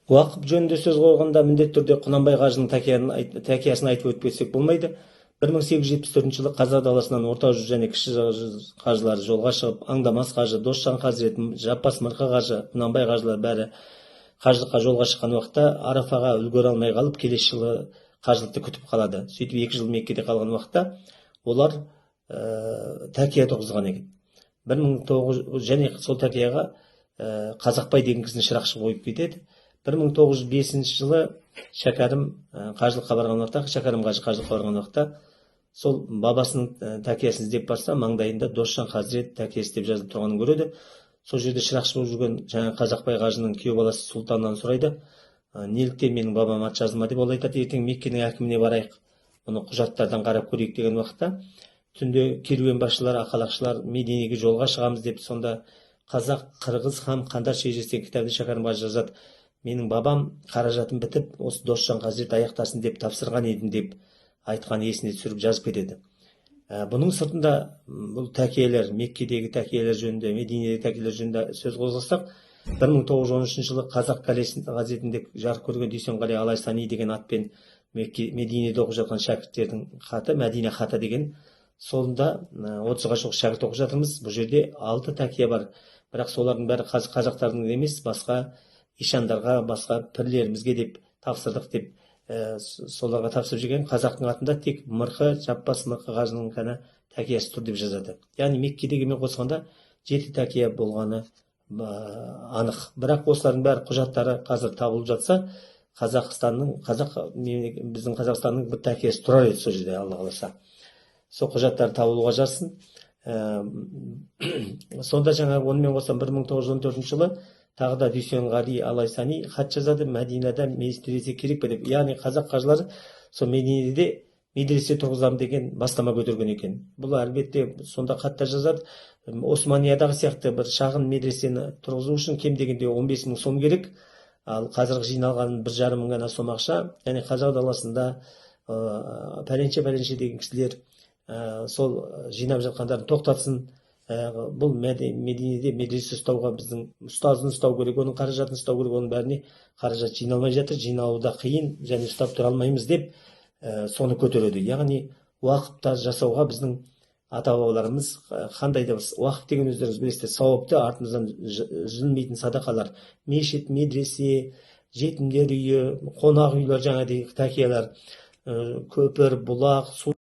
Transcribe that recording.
Уақып жөнінде сөз қойғанда, міндетті түрде Құнанбай қажының тәкиясын айтып өтіп кетсек болмайды. 1874 жылы қазақ даласынан Орта жүз және Кіші жүз қажылары жолға шығып, Аңдамас қажы, Досжан хазірет, Жаппас Мырқы қажы, Құнанбай қажылар бәрі қажылыққа жолға шыққан уақытта Арафаға үлгере алмай қалып, келесі жылы қажылықты күтіп қалады. Сөйтіп 2 жыл Меккеде қалған уақытта олар тәкия тұрғызған екен. Бір мың тоғыз және сол тәкияға Қазақбай деген кісіні шырақшы қойып кетеді. 1905 жылы Шәкәрім қажылыққа барған уақытта, Шәкәрім қажы қажылыққа барған уақытта, сол бабасының тәкиясын іздеп барса, маңдайында «Досжан хазірет тәкиесі» деп жазылып тұрғанын көреді. Сол жерде шырақшы болып жүрген жаңағы Қазақбай қажының күйеу баласы Сұлтаннан сұрайды: «Неліктен менің бабам аты жазылмады?» – деп. Ол айтады: «Ертең Меккенің әкіміне барайық, бұны құжаттардан қарап көрейік», – деген уақытта, түнде керуен басшылары, ақалақшылар Мединеге жолға шығамыз деп, сонда «Қазақ, қырғыз һәм қандар шежіресі» деген кітабында Шәкәрім қажы жазады: «Менің бабам қаражатын бітіп, осы Досжан хазірет аяқтасын деп тапсырған едім», – деп айтқан есіне түсіріп жазып кетеді. Бұның сыртында бұл тәкиелер, Меккедегі тәкиелер жөнінде, Мединедегі тәкиелер жөнінде сөз қозғасақ, 1913 жылы «Қазақ газетінде жарық көрген Дүйсенғали Алайсани деген атпен Мекке, Мединеде оқып жатқан шәкірттердің хаты, Мәдина хаты деген, сонда 30-ға жуық шәкірт оқып жатырмыз. Бұл жерде алты тәкия бар, бірақ солардың бәрі қазақтардың емес, басқа ишандарға, басқа пірлерімізге деп тапсырдық деп, соларға тапсырып жүрген. Қазақтың атында тек Мырқы, Жаппас Мырқы қажының ғана тәкиясы тұр деп жазады. Яғни Меккедегімен қосқанда жеті тәкия болғаны анық. Бірақ осылардың бәрі құжаттары қазір табылып жатса, Қазақстанның, қазақ, біздің Қазақстанның бір тәкиясы тұрар еді сол жерде, Алла қаласа. Сол құжаттар табылуға жазсын. Сонда жаңағы онымен қоса 1914 жылы тағы да Дүйсенғали Алайсани хат жазады, Мәдинада медресе керек пе деп. Яғни қазақ қажылары сол Мединеде медресе тұрғызамын деген бастама көтерген екен. Бұл әлбетте сонда хатта жазады: Османиядағы сияқты бір шағын медресені тұрғызу үшін кем дегенде 15 мың сом керек, ал қазіргі жиналған 1,5 мың ғана сом ақша. Яғни қазақ даласында пәленше пәленше деген кісілер сол жинап жатқандарын тоқтатсын. Бұл Мединеде медресе ұстауға біздің ұстазын ұстау керек, оның қаражатын ұстау керек, оның бәріне қаражат жиналмай жатыр, жиналу да қиын және ұстап тұра алмаймыз деп, соны көтереді. Яғни уақыпта жасауға біздің ата бабаларымыз қандай да уақып деген, өздеріңіз білесіздер, сауапты, артымыздан үзілмейтін садақалар: мешіт, медресе, жетімдер үйі, қонақ үйлер, жаңағыдай тәкиялар, көпір, бұлақ, су.